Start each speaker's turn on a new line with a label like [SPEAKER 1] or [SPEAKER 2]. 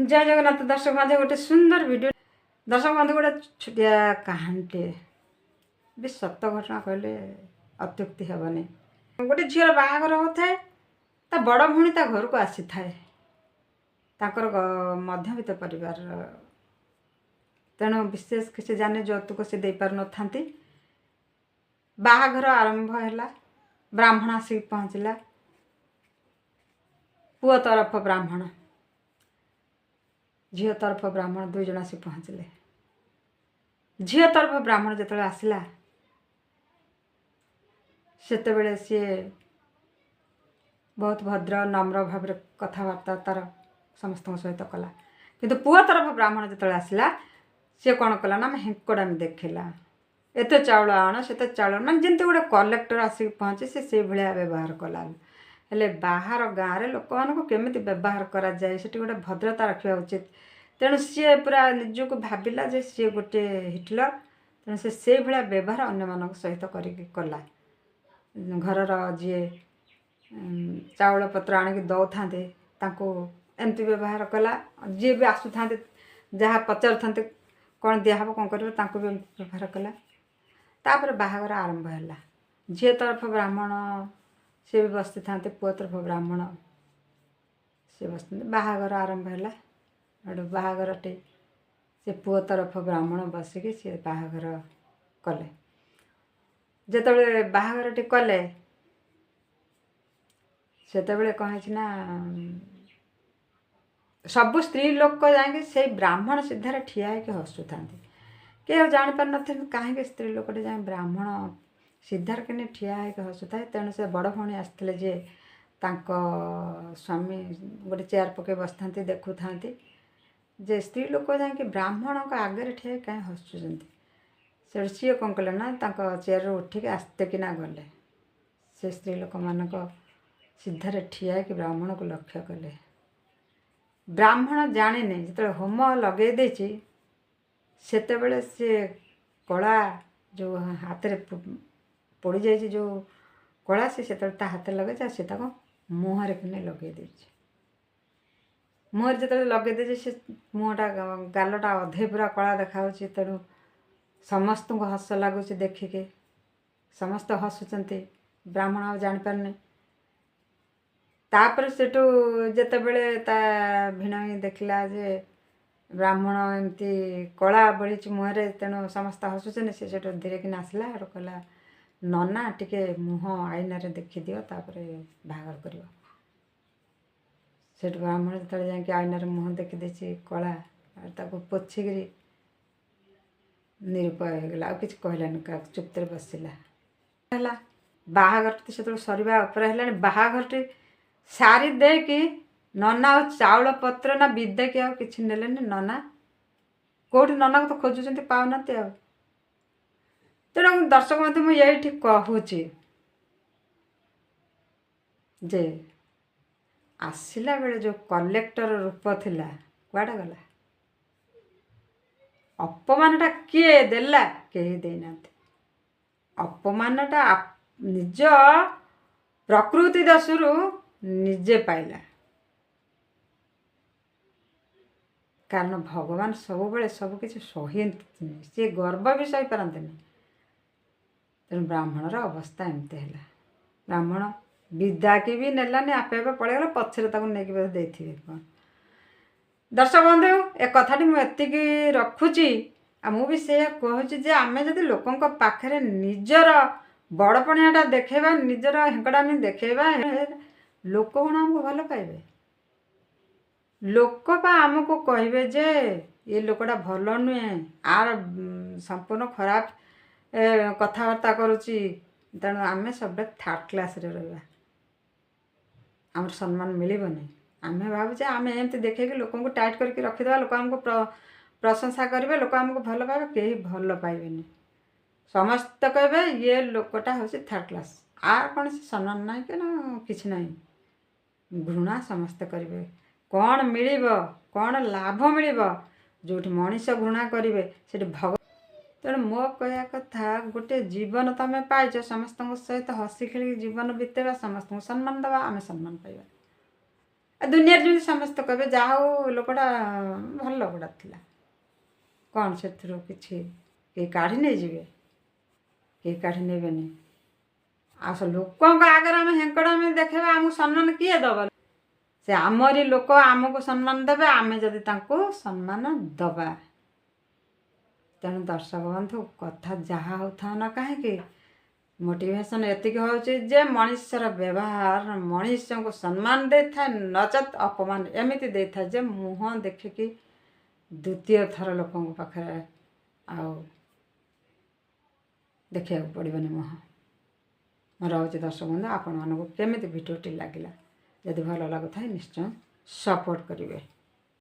[SPEAKER 1] ଜୟ ଜଗନ୍ନାଥ ଦର୍ଶକ ବନ୍ଧୁ, ଗୋଟେ ସୁନ୍ଦର ଭିଡ଼ିଓ। ଦର୍ଶକ ବନ୍ଧୁ, ଗୋଟେ ଛୋଟିଆ କାହାଣୀଟିଏ ବି ସତ ଘଟଣା କହିଲେ ଅତ୍ୟୁକ୍ତି ହେବନି। ଗୋଟେ ଝିଅର ବାହାଘର ହେଉଥାଏ, ତା ବଡ଼ ଭଉଣୀ ତା ଘରକୁ ଆସିଥାଏ। ତାଙ୍କର ମଧ୍ୟବିତ୍ତ ପରିବାରର, ତେଣୁ ବିଶେଷ କିଛି ଜାଣି ଯୌତୁକ ସେ ଦେଇପାରୁନଥାନ୍ତି। ବାହାଘର ଆରମ୍ଭ ହେଲା, ବ୍ରାହ୍ମଣ ଆସିକି ପହଞ୍ଚିଲା। ପୁଅ ତରଫ ବ୍ରାହ୍ମଣ, ଝିଅ ତରଫ ବ୍ରାହ୍ମଣ ଦୁଇ ଜଣ ଆସି ପହଞ୍ଚିଲେ। ଝିଅ ତରଫ ବ୍ରାହ୍ମଣ ଯେତେବେଳେ ଆସିଲା, ସେତେବେଳେ ସିଏ ବହୁତ ଭଦ୍ର ନମ୍ର ଭାବରେ କଥାବାର୍ତ୍ତା ତାର ସମସ୍ତଙ୍କ ସହିତ କଲା। କିନ୍ତୁ ପୁଅ ତରଫ ବ୍ରାହ୍ମଣ ଯେତେବେଳେ ଆସିଲା, ସିଏ କ'ଣ କଲା ନା, ହେଙ୍କଡ଼ାମି ଦେଖେଇଲା। ଏତେ ଚାଉଳ ଆଣ, ସେତେ ଚାଉଳ, ମାନେ ଯେମିତି ଗୋଟେ କଲେକ୍ଟର ଆସିକି ପହଞ୍ଚେ, ସେ ସେଇଭଳିଆ ବ୍ୟବହାର କଲା। ହେଲେ ବାହାର ଗାଁରେ ଲୋକମାନଙ୍କୁ କେମିତି ବ୍ୟବହାର କରାଯାଏ, ସେଠି ଗୋଟେ ଭଦ୍ରତା ରଖିବା ଉଚିତ। ତେଣୁ ସିଏ ପୁରା ନିଜକୁ ଭାବିଲା ଯେ ସିଏ ଗୋଟେ ହିଟଲର। ତେଣୁ ସେ ସେଇଭଳିଆ ବ୍ୟବହାର ଅନ୍ୟମାନଙ୍କ ସହିତ କରିକି କଲା। ଘରର ଯିଏ ଚାଉଳ ପତ୍ର ଆଣିକି ଦେଉଥାନ୍ତି, ତାଙ୍କୁ ଏମିତି ବ୍ୟବହାର କଲା। ଯିଏ ବି ଆସୁଥାନ୍ତି, ଯାହା ପଚାରୁଥାନ୍ତି କ'ଣ ଦିଆହେବ, କ'ଣ କରିବ, ତାଙ୍କୁ ବି ଏମିତି ବ୍ୟବହାର କଲା। ତାପରେ ବାହାଘର ଆରମ୍ଭ ହେଲା। ଝିଅ ତରଫ ବ୍ରାହ୍ମଣ ସିଏ ବି ବସିଥାନ୍ତି, ପୁଅ ତରଫ ବ୍ରାହ୍ମଣ ସିଏ ବସିଥାନ୍ତି। ବାହାଘର ଆରମ୍ଭ ହେଲା। ସେଠୁ ବାହାଘରଟି ସେ ପୁଅ ତରଫ ବ୍ରାହ୍ମଣ ବସିକି ସିଏ ବାହାଘର କଲେ। ଯେତେବେଳେ ବାହାଘରଟି କଲେ, ସେତେବେଳେ କ'ଣ ହେଇଛି ନା, ସବୁ ସ୍ତ୍ରୀ ଲୋକ ଯାଇକି ସେଇ ବ୍ରାହ୍ମଣ ସିଧାରେ ଠିଆ ହେଇକି ହସୁଥାନ୍ତି। କେହି ଆଉ ଜାଣିପାରୁନଥାନ୍ତି କାହିଁକି ସ୍ତ୍ରୀ ଲୋକଟି ଯାଇ ବ୍ରାହ୍ମଣ ସିଧାରେ କିନି ଠିଆ ହେଇକି ହସୁଥାଏ। ତେଣୁ ସେ ବଡ଼ ଭଉଣୀ ଆସିଥିଲେ ଯେ, ତାଙ୍କ ସ୍ୱାମୀ ଗୋଟେ ଚେୟାର ପକାଇ ବସିଥାନ୍ତି, ଦେଖୁଥାନ୍ତି ଯେ ସ୍ତ୍ରୀ ଲୋକ ଯାଇକି ବ୍ରାହ୍ମଣଙ୍କ ଆଗରେ ଠିଆ ହେଇକି କାହିଁ ହସୁଛନ୍ତି। ସେଠୁ ସିଏ କ'ଣ କଲେ ନା, ତାଙ୍କ ଚେୟାରରୁ ଉଠିକି ଆସ୍ତେ କିନା ଗଲେ। ସେ ସ୍ତ୍ରୀ ଲୋକମାନଙ୍କ ସିଧାରେ ଠିଆ ହେଇକି ବ୍ରାହ୍ମଣକୁ ଲକ୍ଷ୍ୟ କଲେ। ବ୍ରାହ୍ମଣ ଜାଣିନି, ଯେତେବେଳେ ହୋମ ଲଗେଇ ଦେଇଛି, ସେତେବେଳେ ସିଏ କଳା ଯେଉଁ ହାତରେ ପୋଡ଼ିଯାଇଛି, ଯେଉଁ କଳା ସେ ସେତେବେଳେ ତା ହାତରେ ଲଗେଇଛି, ଆଉ ସେ ତାକୁ ମୁହଁରେ କିନି ଲଗେଇ ଦେଇଛି। ମୁହଁରେ ଯେତେବେଳେ ଲଗେଇ ଦେଇଛି, ସେ ମୁହଁଟା ଗାଲଟା ଅଧେ ପୁରା କଳା ଦେଖାହେଉଛି। ତେଣୁ ସମସ୍ତଙ୍କୁ ହସ ଲାଗୁଛି ଦେଖିକି, ସମସ୍ତେ ହସୁଛନ୍ତି। ବ୍ରାହ୍ମଣ ଆଉ ଜାଣିପାରୁନି। ତାପରେ ସେଠୁ ଯେତେବେଳେ ତା ଭିଣୋଇ ଦେଖିଲା ଯେ ବ୍ରାହ୍ମଣ ଏମିତି କଳା ବଳିଛି ମୁହଁରେ, ତେଣୁ ସମସ୍ତେ ହସୁଛନ୍ତି, ସେ ସେଠୁ ଧୀରେ କିନା ଆସିଲା। ସେଠୁ କହିଲା, "ନନା, ଟିକେ ମୁହଁ ଆଇନାରେ ଦେଖିଦିଅ, ତାପରେ ବାହାଘର କରିବ।" ସେଠୁ ବ୍ରାହ୍ମଣ ଯେତେବେଳେ ଯାଇକି ଆଇନାରେ ମୁହଁ ଦେଖିଦେଇଛି କଳା, ଆଉ ତାକୁ ପୋଛିକିରି ନିରୁପାୟ ହେଇଗଲା। ଆଉ କିଛି କହିଲାନି କାହାକୁ, ଚୁପ୍ତରେ ବସିଲା। ହେଲା, ବାହାଘରଟି ସେତେବେଳେ ସରିବା ଉପରେ ହେଲାଣି। ବାହାଘରଟି ସାରି ଦେଇକି ନନା ଆଉ ଚାଉଳ ପତ୍ର ନା ବିଦେକି ଆଉ କିଛି ନେଲେନି। ନନା କେଉଁଠି? ନନାକୁ ତ ଖୋଜୁଛନ୍ତି, ପାଉନାହାନ୍ତି ଆଉ। ତେଣୁ ଦର୍ଶକ ମଧ୍ୟ, ମୁଁ ଏଇଠି କହୁଛି ଯେ ଆସିଲା ବେଳେ ଯେଉଁ କଲେକ୍ଟର ରୂପ ଥିଲା, କୁଆଡ଼େ ଗଲା? ଅପମାନଟା କିଏ ଦେଲା? କେହି ଦେଇନାହାନ୍ତି। ଅପମାନଟା ନିଜ ପ୍ରକୃତି ଦୋଷରୁ ନିଜେ ପାଇଲା। କାରଣ ଭଗବାନ ସବୁବେଳେ ସବୁକିଛି ସହିନ୍ତିନି, ସିଏ ଗର୍ବ ବି ସହିପାରନ୍ତିନି। ତେଣୁ ବ୍ରାହ୍ମଣର ଅବସ୍ଥା ଏମିତି ହେଲା। ବ୍ରାହ୍ମଣ ବିଦାକି ବି ନେଲାନି, ଆପେ ଆପେ ପଳେଇଗଲା। ପଛରେ ତାକୁ ନେଇକି ବୋଧେ ଦେଇଥିବେ କ'ଣ। ଦର୍ଶକ ବନ୍ଧୁ, ଏ କଥାଟି ମୁଁ ଏତିକି ରଖୁଛି। ଆଉ ମୁଁ ବି ସେଇଆ କହୁଛି ଯେ ଆମେ ଯଦି ଲୋକଙ୍କ ପାଖରେ ନିଜର ବଡ଼ପଣିଆଟା ଦେଖେଇବା, ନିଜର ହେଙ୍କଡ଼ାମି ଦେଖେଇବା, ଲୋକ କ'ଣ ଆମକୁ ଭଲ ପାଇବେ? ଲୋକ ବା ଆମକୁ କହିବେ ଯେ ଏ ଲୋକଟା ଭଲ ନୁହେଁ, ଆର ସମ୍ପୂର୍ଣ୍ଣ ଖରାପ କଥାବାର୍ତ୍ତା କରୁଛି। ତେଣୁ ଆମେ ସବୁବେଳେ ଥାର୍ଡ଼ କ୍ଲାସ୍ରେ ରହିବା, ଆମର ସମ୍ମାନ ମିଳିବନି। ଆମେ ଭାବୁଛେ ଆମେ ଏମିତି ଦେଖେଇକି ଲୋକଙ୍କୁ ଟାଇଟ୍ କରିକି ରଖିଦେବା, ଲୋକ ଆମକୁ ପ୍ରଶଂସା କରିବେ, ଲୋକ ଆମକୁ ଭଲ ପାଇବେ। କେହି ଭଲ ପାଇବେନି। ସମସ୍ତେ କହିବେ ଇଏ ଲୋକଟା ହେଉଛି ଥାର୍ଡ଼ କ୍ଲାସ୍, ଆର କୌଣସି ସମ୍ମାନ ନାହିଁ କି ନା କିଛି ନାହିଁ। ଘୃଣା ସମସ୍ତେ କରିବେ। କ'ଣ ମିଳିବ? କ'ଣ ଲାଭ ମିଳିବ? ଯେଉଁଠି ମଣିଷ ଘୃଣା କରିବେ, ସେଠି ଭଗ ତେଣୁ ମୋ କହିବା କଥା, ଗୋଟେ ଜୀବନ ତମେ ପାଇଛ, ସମସ୍ତଙ୍କ ସହିତ ହସି ଖେଳିକି ଜୀବନ ବିତେଇବା, ସମସ୍ତଙ୍କୁ ସମ୍ମାନ ଦେବା, ଆମେ ସମ୍ମାନ ପାଇବା। ଆଉ ଦୁନିଆରେ ଯେମିତି ସମସ୍ତେ କହିବେ, ଯାହା ହଉ ଲୋକଟା ଭଲ ଲୋକଟା ଥିଲା। କ'ଣ ସେଥିରୁ କିଛି କେହି କାଢ଼ି ନେଇଯିବେ? କେହି କାଢ଼ି ନେବେନି। ଆଉ ସେ ଲୋକଙ୍କ ଆଗରେ ଆମେ ହେଙ୍କଡ଼ାମି ଦେଖେଇବା, ଆମକୁ ସମ୍ମାନ କିଏ ଦେବ? ସେ ଆମରି ଲୋକ ଆମକୁ ସମ୍ମାନ ଦେବେ, ଆମେ ଯଦି ତାଙ୍କୁ ସମ୍ମାନ ଦେବା। ତେଣୁ ଦର୍ଶକ ବନ୍ଧୁ, କଥା ଯାହା ହେଉଥାଉ ନା କାହିଁକି, ମୋଟିଭେସନ୍ ଏତିକି ହେଉଛି ଯେ ମଣିଷର ବ୍ୟବହାର ମଣିଷଙ୍କୁ ସମ୍ମାନ ଦେଇଥାଏ, ନଚେତ୍ ଅପମାନ ଏମିତି ଦେଇଥାଏ ଯେ ମୁହଁ ଦେଖିକି ଦ୍ୱିତୀୟ ଥର ଲୋକଙ୍କ ପାଖରେ ଆଉ ଦେଖିବାକୁ ପଡ଼ିବନି ମୁହଁ। ମୁଁ ରହୁଛି ଦର୍ଶକ ବନ୍ଧୁ। ଆପଣମାନଙ୍କୁ କେମିତି ଭିଡ଼ିଓଟି ଲାଗିଲା? ଯଦି ଭଲ ଲାଗୁଥାଏ, ନିଶ୍ଚୟ ସପୋର୍ଟ କରିବେ।